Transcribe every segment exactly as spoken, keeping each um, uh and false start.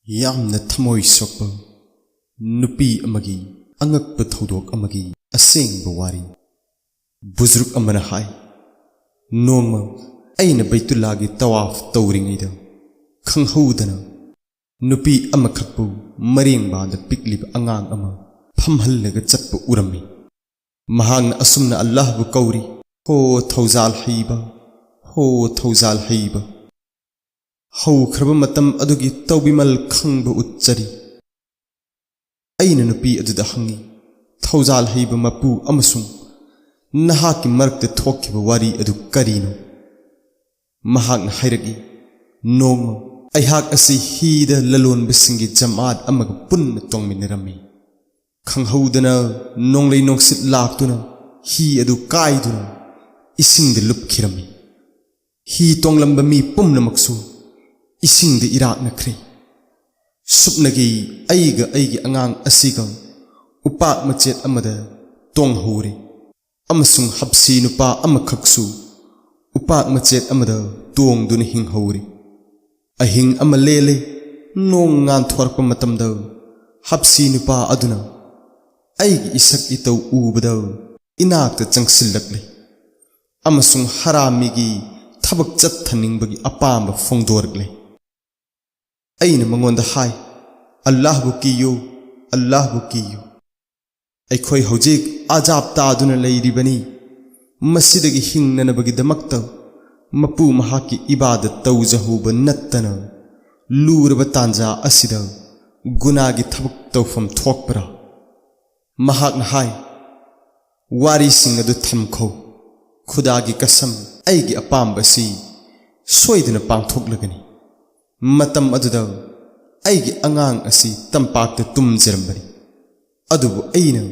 ꯌꯥꯝꯅ ꯊꯃꯣꯏ ꯁꯣꯛꯄ ꯅꯨꯄꯤ ꯑꯃꯒꯤ ꯑꯉꯛꯄ ꯊꯧꯗꯣꯛ ꯑꯃꯒꯤ ꯑꯁꯦꯡꯕ ꯋꯥꯔꯤ꯫ ꯕꯨꯖꯨꯔꯒ ꯑꯃꯅ ꯍꯥꯏ, "ꯅꯣꯡꯃ ꯑꯩꯅ ꯕꯩꯇꯨꯜꯂꯥꯒꯤ ꯇꯋꯥꯐ ꯇꯧꯔꯤꯉꯩꯗ ꯈꯪꯍꯧꯗꯅ ꯅꯨꯄꯤ ꯑꯃꯈꯛꯄꯨ ꯃꯔꯦꯡꯕꯥꯟꯗ ꯄꯤꯛꯂꯤꯕ ꯑꯉꯥꯡ ꯑꯃ ꯐꯝꯍꯜꯂꯒ ꯆꯠꯄ ꯎꯔꯝꯃꯤ꯫ ꯃꯍꯥꯛꯅ ꯑꯁꯨꯝꯅ ꯑꯜꯂꯥꯍꯕꯨ ꯀꯧꯔꯤ, 'ꯍꯣ ꯊꯧꯖꯥꯜ ꯍꯩꯕ, ꯍꯣ ꯊꯧꯖꯥꯜ ꯍꯩꯕ!' ꯍꯧꯈ꯭ꯔꯕ ꯃꯇꯝ ꯑꯗꯨꯒꯤ ꯇꯧꯕꯤꯃꯜ ꯈꯪꯕ ꯎꯠꯆꯔꯤ꯫ ꯑꯩꯅ ꯅꯨꯄꯤ ꯑꯗꯨꯗ ꯍꯪꯉꯤ, "ꯊꯧꯖꯥꯜ ꯍꯩꯕ ꯃꯄꯨ ꯑꯃꯁꯨꯡ ꯅꯍꯥꯛꯀꯤ ꯃꯔꯛꯇ ꯊꯣꯛꯈꯤꯕ ꯋꯥꯔꯤ ꯑꯗꯨ ꯀꯔꯤꯅꯣ?" ꯃꯍꯥꯛꯅ ꯍꯥꯏꯔꯛꯏ, "ꯅꯣꯡꯃ ꯑꯩꯍꯥꯛ ꯑꯁꯤ ꯍꯤꯗ ꯂꯂꯣꯟꯕꯁꯤꯡꯒꯤ ꯖꯃꯥꯠ ꯑꯃꯒ ꯄꯨꯟꯅ ꯇꯣꯡꯃꯤꯟꯅꯔꯝꯃꯤ꯫ ꯈꯪꯍꯧꯗꯅ ꯅꯣꯡꯂꯩ ꯅꯨꯡꯁꯤꯠ ꯂꯥꯛꯇꯨꯅ ꯍꯤ ꯑꯗꯨ ꯀꯥꯏꯗꯨꯅ ꯏꯁꯤꯡꯗ ꯂꯨꯞꯈꯤꯔꯝꯃꯤ꯫ ꯍꯤ ꯇꯣꯡꯂꯝꯕ ꯃꯤ ꯄꯨꯝꯅꯃꯛꯁꯨ ꯏꯁꯤꯡꯗ ꯏꯔꯥꯛꯅꯈ꯭ꯔꯦ꯫ ꯁꯨꯞꯅꯒꯤ ꯑꯩꯒ ꯑꯩꯒꯤ ꯑꯉꯥꯡ ꯑꯁꯤꯒ ꯎꯄꯥꯛ ꯃꯆꯦꯠ ꯑꯃꯗ ꯇꯣꯡꯍꯧꯔꯦ, ꯑꯃꯁꯨꯡ ꯍꯞꯁꯤ ꯅꯨꯄꯥ ꯑꯃꯈꯛꯁꯨ ꯎꯄꯥꯛ ꯃꯆꯦꯠ ꯑꯃꯗ ꯇꯣꯡꯗꯨꯅ ꯍꯤꯡꯍꯧꯔꯦ꯫ ꯑꯍꯤꯡ ꯑꯃ ꯂꯦꯜꯂꯦ꯫ ꯅꯣꯡ ꯉꯥꯟꯊꯣꯔꯛꯄ ꯃꯇꯝꯗ ꯍꯞꯁꯤ ꯅꯨꯄꯥ ꯑꯗꯨꯅ ꯑꯩꯒꯤ ꯏꯁꯛ ꯏꯇꯧ ꯎꯕꯗ ꯏꯅꯥꯛꯇ ꯆꯪꯁꯤꯜꯂꯛꯂꯦ ꯑꯃꯁꯨꯡ ꯍꯔꯥꯃꯤꯒꯤ ꯊꯕꯛ ꯆꯠꯊꯅꯤꯡꯕꯒꯤ ꯑꯄꯥꯝꯕ ꯐꯣꯡꯗꯣꯔꯛꯂꯦ꯫ ꯑꯩꯅ ꯃꯉꯣꯟꯗ ꯍꯥꯏ, "ꯑꯜꯂꯥꯍꯕꯨ ꯀꯤꯌꯨ, ꯑꯜꯂꯥꯍꯕꯨ ꯀꯤꯌꯨ꯫ ꯑꯩꯈꯣꯏ ꯍꯧꯖꯤꯛ ꯑꯖꯥꯕ ꯇꯥꯗꯨꯅ ꯂꯩꯔꯤꯕꯅꯤ꯫ ꯃꯁꯤꯗꯒꯤ ꯍꯤꯡꯅꯅꯕꯒꯤꯗꯃꯛꯇ ꯃꯄꯨ ꯃꯍꯥꯛꯀꯤ ꯏꯕꯥꯗꯠ ꯇꯧꯖꯍꯧꯕ ꯅꯠꯇꯅ ꯂꯨꯔꯕ ꯇꯥꯟꯖꯥ ꯑꯁꯤꯗ ꯒꯨꯅꯥꯒꯤ ꯊꯕꯛ ꯇꯧꯐꯝ ꯊꯣꯛꯄ꯭ꯔꯥ?" ꯃꯍꯥꯛꯅ ꯍꯥꯏ, "ꯋꯥꯔꯤꯁꯤꯡ ꯑꯗꯨ ꯊꯝꯈꯣ꯫ ꯈꯨꯗꯥꯒꯤ ꯀꯁꯝ, ꯑꯩꯒꯤ ꯑꯄꯥꯝꯕ ꯑꯁꯤ ꯁꯣꯏꯗꯅ ꯄꯥꯡꯊꯣꯛꯂꯒꯅꯤ꯫ ꯃꯇꯝ ꯑꯗꯨꯗ ꯑꯩꯒꯤ ꯑꯉꯥꯡ ꯑꯁꯤ ꯇꯝꯄꯥꯛꯇ ꯇꯨꯝꯖꯔꯝꯕꯅꯤ, ꯑꯗꯨꯕꯨ ꯑꯩꯅ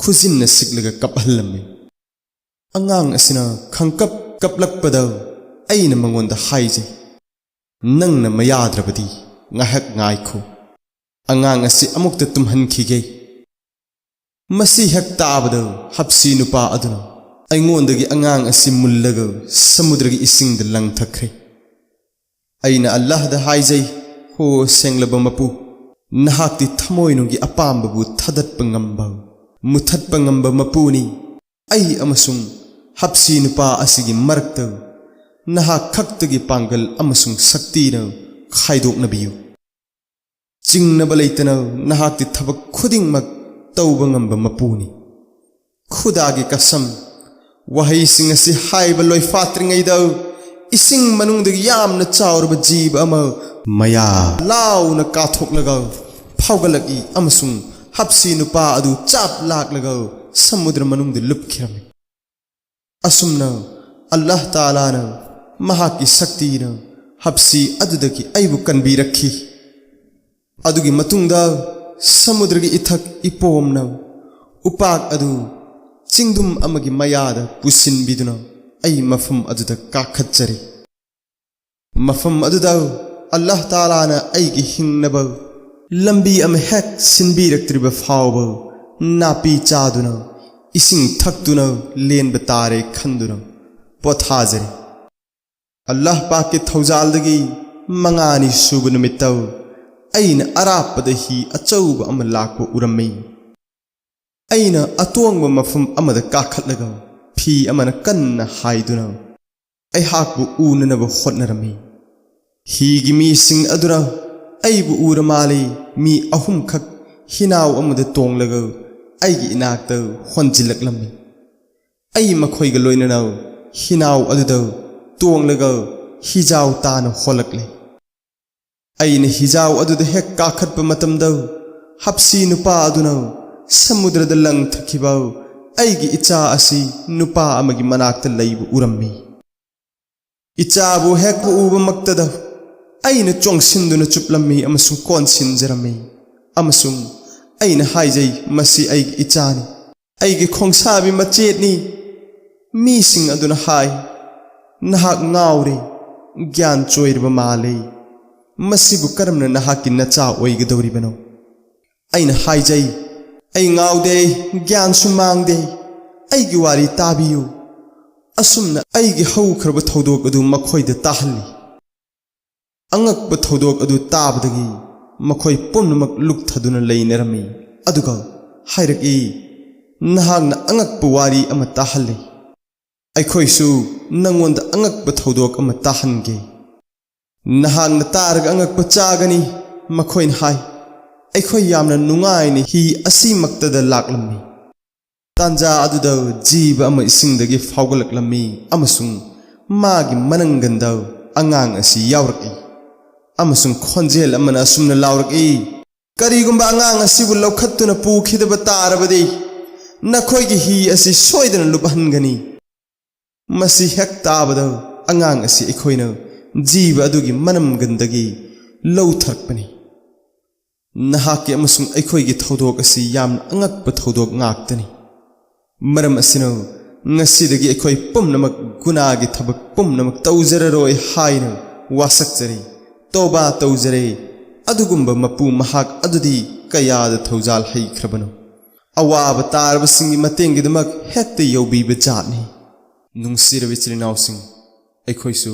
ꯈꯨꯖꯤꯟꯅ ꯁꯤꯛꯂꯒ ꯀꯞꯍꯜꯂꯝꯃꯤ꯫ ꯑꯉꯥꯡ ꯑꯁꯤꯅ ꯈꯪꯀꯞ ꯀꯞꯂꯛꯄꯗ ꯑꯩꯅ ꯃꯉꯣꯟꯗ ꯍꯥꯏꯖꯩ, 'ꯅꯪꯅ ꯃꯌꯥꯗ꯭ꯔꯕꯗꯤ ꯉꯥꯏꯍꯥꯛ ꯉꯥꯏꯈꯣ꯫ ꯑꯉꯥꯡ ꯑꯁꯤ ꯑꯃꯨꯛꯇ ꯇꯨꯝꯍꯟꯈꯤꯒꯦ.' ꯃꯁꯤ ꯍꯦꯛ ꯇꯥꯕꯗ ꯍꯞꯁꯤ ꯅꯨꯄꯥ ꯑꯗꯨꯅ ꯑꯩꯉꯣꯟꯗꯒꯤ ꯑꯉꯥꯡ ꯑꯁꯤ ꯃꯨꯜꯂꯒ ꯁꯃꯨꯗ꯭ꯔꯒꯤ ꯏꯁꯤꯡꯗ ꯂꯪꯊꯈ꯭ꯔꯦ꯫ ꯑꯩꯅ ꯑꯜꯂꯥꯍꯗ ꯍꯥꯏꯖꯩ, ꯍꯣ ꯁꯦꯡꯂꯕ ꯃꯄꯨ, ꯅꯍꯥꯛꯇꯤ ꯊꯃꯣꯏꯅꯨꯡꯒꯤ ꯑꯄꯥꯝꯕꯕꯨ ꯊꯥꯗꯠꯄ ꯉꯝꯕ, ꯃꯨꯊꯠꯄ ꯉꯝꯕ ꯃꯄꯨꯅꯤ꯫ ꯑꯩ ꯑꯃꯁꯨꯡ ꯍꯞꯁꯤ ꯅꯨꯄꯥ ꯑꯁꯤꯒꯤ ꯃꯔꯛꯇ ꯅꯍꯥꯛ ꯈꯛꯇꯒꯤ ꯄꯥꯡꯒꯜ ꯑꯃꯁꯨꯡ ꯁꯛꯇꯤꯅ ꯈꯥꯏꯗꯣꯛꯅꯕꯤꯌꯨ꯫ ꯆꯤꯡꯅꯕ ꯂꯩꯇꯅ ꯅꯍꯥꯛꯇꯤ ꯊꯕꯛ ꯈꯨꯗꯤꯡꯃꯛ ꯇꯧꯕ ꯉꯝꯕ ꯃꯄꯨꯅꯤ꯫ ꯈꯨꯗꯥꯒꯤ ꯀꯁꯝ, ꯋꯥꯍꯩꯁꯤꯡ ꯑꯁꯤ ꯍꯥꯏꯕ ꯂꯣꯏꯐꯥꯠꯇ꯭ꯔꯤꯉꯩꯗ ꯏꯁꯤꯡ ꯃꯅꯨꯡꯗꯒꯤ ꯌꯥꯝꯅ ꯆꯥꯎꯔꯕ ꯖꯤꯕ ꯑꯃ ꯃꯌꯥ ꯂꯥꯎꯅ ꯀꯥꯊꯣꯛꯂꯒ ꯐꯥꯎꯒꯠꯂꯛꯏ ꯑꯃꯁꯨꯡ ꯍꯞꯁꯤ ꯅꯨꯄꯥ ꯑꯗꯨ ꯆꯞ ꯂꯥꯛꯂꯒ ꯁꯃꯨꯗ꯭ꯔ ꯃꯅꯨꯡꯗ ꯂꯨꯞꯈꯤꯔꯝꯃꯤ꯫ ꯑꯁꯨꯝꯅ ꯑꯜꯂꯥꯍ ꯇꯥꯂꯥꯅ ꯃꯍꯥꯛꯀꯤ ꯁꯛꯇꯤꯅ ꯍꯞꯁꯤ ꯑꯗꯨꯗꯒꯤ ꯑꯩꯕꯨ ꯀꯟꯕꯤꯔꯛꯈꯤ꯫ ꯑꯗꯨꯒꯤ ꯃꯇꯨꯡꯗ ꯁꯃꯨꯗ꯭ꯔꯒꯤ ꯏꯊꯛ ꯏꯄꯣꯝꯅ ꯎꯄꯥꯛ ꯑꯗꯨ ꯆꯤꯡꯗꯨꯝ ꯑꯃꯒꯤ ꯃꯌꯥꯗ ꯄꯨꯁꯤꯟꯕꯤꯗꯨꯅ ꯑꯩ ꯃꯐꯝ ꯑꯗꯨꯗ ꯀꯥꯈꯠꯆꯔꯦ꯫ ꯃꯐꯝ ꯑꯗꯨꯗ ꯑꯜꯂꯥꯍ ꯇꯥꯂꯥꯅ ꯑꯩꯒꯤ ꯍꯤꯡꯅꯕ ꯂꯝꯕꯤ ꯑꯃ ꯍꯦꯛ ꯁꯤꯟꯕꯤꯔꯛꯇ꯭ꯔꯤꯕ ꯐꯥꯎꯕ ꯅꯥꯄꯤ ꯆꯥꯗꯨꯅ, ꯏꯁꯤꯡ ꯊꯛꯇꯨꯅ ꯂꯦꯟꯕ ꯇꯥꯔꯦ ꯈꯟꯗꯨꯅ ꯄꯣꯊꯥꯖꯔꯦ꯫ ꯑꯜꯂꯥꯍ ꯄꯥꯛꯀꯤ ꯊꯧꯖꯥꯜꯗꯒꯤ ꯃꯉꯥꯅꯤ ꯁꯨꯕ ꯅꯨꯃꯤꯠꯇ ꯑꯩꯅ ꯑꯔꯥꯞꯄꯗ ꯍꯤ ꯑꯆꯧꯕ ꯑꯃ ꯂꯥꯛꯄ ꯎꯔꯝꯃꯤ꯫ ꯑꯩꯅ ꯑꯇꯣꯡꯕ ꯃꯐꯝ ꯑꯃꯗ ꯀꯥꯈꯠꯂꯒ ꯐꯤ ꯑꯃꯅ ꯀꯟꯅ ꯍꯥꯏꯗꯨꯅ ꯑꯩꯍꯥꯛꯄꯨ ꯎꯅꯅꯕ ꯍꯣꯠꯅꯔꯝꯃꯤ꯫ ꯍꯤꯒꯤ ꯃꯤꯁꯤꯡ ꯑꯗꯨꯅ ꯑꯩꯕꯨ ꯎꯔ ꯃꯥꯜꯂꯤ, ꯃꯤ ꯑꯍꯨꯝꯈꯛ ꯍꯤꯅꯥꯎ ꯑꯃꯗ ꯇꯣꯡꯂꯒ ꯑꯩꯒꯤ ꯏꯅꯥꯛꯇ ꯍꯣꯟꯖꯤꯜꯂꯛꯂꯝꯃꯤ꯫ ꯑꯩ ꯃꯈꯣꯏꯒ ꯂꯣꯏꯅꯅ ꯍꯤꯅꯥꯎ ꯑꯗꯨꯗ ꯇꯣꯡꯂꯒ ꯍꯤꯖꯥꯎ ꯇꯥꯅ ꯍꯣꯜꯂꯛꯂꯦ꯫ ꯑꯩꯅ ꯍꯤꯖꯥꯎ ꯑꯗꯨꯗ ꯍꯦꯛ ꯀꯥꯈꯠꯄ ꯃꯇꯝꯗ, ꯍꯞꯁꯤ ꯅꯨꯄꯥ ꯑꯗꯨꯅ ꯁꯃꯨꯗ꯭ꯔꯗ ꯂꯪꯊꯈꯤꯕ ꯑꯩꯒꯤ ꯏꯆꯥ ꯑꯁꯤ ꯅꯨꯄꯥ ꯑꯃꯒꯤ ꯃꯅꯥꯛꯇ ꯂꯩꯕ ꯎꯔꯝꯃꯤ꯫ ꯏꯆꯥꯕꯨ ꯍꯦꯛ ꯎꯕꯃꯛꯇꯗ ꯑꯩꯅ ꯆꯣꯡꯁꯤꯟꯗꯨꯅ ꯆꯨꯞꯂꯝꯃꯤ ꯑꯃꯁꯨꯡ ꯀꯣꯟꯁꯤꯟꯖꯔꯝꯃꯤ, ꯑꯃꯁꯨꯡ ꯑꯩꯅ ꯍꯥꯏꯖꯩ, "ꯃꯁꯤ ꯑꯩꯒꯤ ꯏꯆꯥꯅꯤ, ꯑꯩꯒꯤ ꯈꯣꯡꯁꯥꯕꯤ ꯃꯆꯦꯠꯅꯤ"꯫ ꯃꯤꯁꯤꯡ ꯑꯗꯨꯅ ꯍꯥꯏ, "ꯅꯍꯥꯛ ꯉꯥꯎꯔꯦ, ꯒ꯭ꯌꯥꯟ ꯆꯣꯏꯔꯕ ꯃꯥꯜꯂꯦ꯫ ꯃꯁꯤꯕꯨ ꯀꯔꯝꯅ ꯅꯍꯥꯛꯀꯤ ꯅꯆꯥ ꯑꯣꯏꯒꯗꯧꯔꯤꯕꯅꯣ?" ꯑꯩꯅ ꯍꯥꯏꯖꯩ, "ꯑꯩ ꯉꯥꯎꯗꯦ, ꯒ꯭ꯌꯥꯟꯁꯨ ꯃꯥꯡꯗꯦ, ꯑꯩꯒꯤ ꯋꯥꯔꯤ ꯇꯥꯕꯤꯌꯨ"꯫ ꯑꯁꯨꯝꯅ ꯑꯩꯒꯤ ꯍꯧꯈ꯭ꯔꯕ ꯊꯧꯗꯣꯛ ꯑꯗꯨ ꯃꯈꯣꯏꯗ ꯇꯥꯍꯜꯂꯤ꯫ ꯑꯉꯛꯄ ꯊꯧꯗꯣꯛ ꯑꯗꯨ ꯇꯥꯕꯗꯒꯤ ꯃꯈꯣꯏ ꯄꯨꯝꯅꯃꯛ ꯂꯨꯞꯊꯗꯨꯅ ꯂꯩꯅꯔꯝꯃꯤ꯫ ꯑꯗꯨꯒ ꯍꯥꯏꯔꯛꯏ, "ꯅꯍꯥꯛꯅ ꯑꯉꯛꯄ ꯋꯥꯔꯤ ꯑꯃ ꯇꯥꯍꯜꯂꯤ꯫ ꯑꯩꯈꯣꯏꯁꯨ ꯅꯪꯉꯣꯟꯗ ꯑꯉꯛꯄ ꯊꯧꯗꯣꯛ ꯑꯃ ꯇꯥꯍꯟꯒꯦ꯫ ꯅꯍꯥꯛꯅ ꯇꯥꯔꯒ ꯑꯉꯛꯄ ꯆꯥꯒꯅꯤ꯫" ꯃꯈꯣꯏꯅ ꯍꯥꯏ, "ꯑꯩꯈꯣꯏ ꯌꯥꯝꯅ ꯅꯨꯡꯉꯥꯏꯅ ꯍꯤ ꯑꯁꯤꯃꯛꯇꯗ ꯂꯥꯛꯂꯝꯃꯤ꯫ ꯇꯥꯟꯖꯥ ꯑꯗꯨꯗ ꯖꯤꯕ ꯑꯃ ꯏꯁꯤꯡꯗꯒꯤ ꯐꯥꯎꯒꯠꯂꯛꯂꯝꯃꯤ ꯑꯃꯁꯨꯡ ꯃꯥꯒꯤ ꯃꯅꯪꯒꯟꯗ ꯑꯉꯥꯡ ꯑꯁꯤ ꯌꯥꯎꯔꯛꯏ, ꯑꯃꯁꯨꯡ ꯈꯣꯟꯖꯦꯜ ꯑꯃꯅ ꯑꯁꯨꯝꯅ ꯂꯥꯎꯔꯛꯏ, 'ꯀꯔꯤꯒꯨꯝꯕ ꯑꯉꯥꯡ ꯑꯁꯤꯕꯨ ꯂꯧꯈꯠꯇꯨꯅ ꯄꯨꯈꯤꯗꯕ ꯇꯥꯔꯕꯗꯤ, ꯅꯈꯣꯏꯒꯤ ꯍꯤ ꯑꯁꯤ ꯁꯣꯏꯗꯅ ꯂꯨꯞꯍꯟꯒꯅꯤ.' ꯃꯁꯤ ꯍꯦꯛ ꯇꯥꯕꯗ ꯑꯉꯥꯡ ꯑꯁꯤ ꯑꯩꯈꯣꯏꯅ ꯖꯤꯕ ꯑꯗꯨꯒꯤ ꯃꯅꯝꯒꯟꯗꯒꯤ ꯂꯧꯊꯔꯛꯄꯅꯤ꯫ ꯅꯍꯥꯛꯀꯤ ꯑꯃꯁꯨꯡ ꯑꯩꯈꯣꯏꯒꯤ ꯊꯧꯗꯣꯛ ꯑꯁꯤ ꯌꯥꯝꯅ ꯑꯉꯛꯄ ꯊꯧꯗꯣꯛ ꯉꯥꯛꯇꯅꯤ꯫ ꯃꯔꯝ ꯑꯁꯤꯅ ꯉꯁꯤꯗꯒꯤ ꯑꯩꯈꯣꯏ ꯄꯨꯝꯅꯃꯛ ꯒꯨꯅꯥꯒꯤ ꯊꯕꯛ ꯄꯨꯝꯅꯃꯛ ꯇꯧꯖꯔꯔꯣꯏ ꯍꯥꯏꯅ ꯋꯥꯁꯛꯆꯔꯤ, ꯇꯣꯕꯥ ꯇꯧꯖꯔꯦ꯫ ꯑꯗꯨꯒꯨꯝꯕ ꯃꯄꯨ ꯃꯍꯥꯛ ꯑꯗꯨꯗꯤ ꯀꯌꯥꯗ ꯊꯧꯖꯥꯜ ꯍꯩꯈ꯭ꯔꯕꯅꯣ! ꯑꯋꯥꯕ ꯇꯥꯔꯕꯁꯤꯡꯒꯤ ꯃꯇꯦꯡꯒꯤꯗꯃꯛ ꯍꯦꯛꯇ ꯌꯧꯕꯤꯕ ꯖꯥꯠꯅꯤ꯫ ꯅꯨꯡꯁꯤꯔꯕ ꯏꯆꯤꯜ ꯏꯅꯥꯎꯁꯤꯡ, ꯑꯩꯈꯣꯏꯁꯨ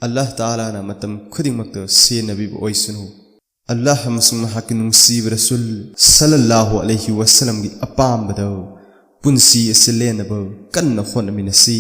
ꯑꯜꯂꯥꯍ ꯇꯥꯂꯥꯅ ꯃꯇꯝ ꯈꯨꯗꯤꯡꯃꯛꯇ ꯁꯦꯟꯅꯕꯤꯕ ꯑꯣꯏꯁꯅꯨ꯫ ꯑꯜꯂꯥꯍ ꯑꯃꯁꯨꯡ ꯃꯍꯥꯛꯀꯤ ꯅꯨꯡꯁꯤꯕ ꯔꯁꯨꯜ ꯁꯜꯂꯜꯂꯥꯍꯨ ꯑꯂꯩꯍꯤ ꯋꯁꯜꯂꯝꯒꯤ ꯑꯄꯥꯝꯕꯗ ꯄꯨꯟꯁꯤ ꯑꯁꯤ ꯂꯦꯟꯅꯕ ꯀꯟꯅ ꯍꯣꯠꯅꯃꯤꯟꯅꯁꯤ꯫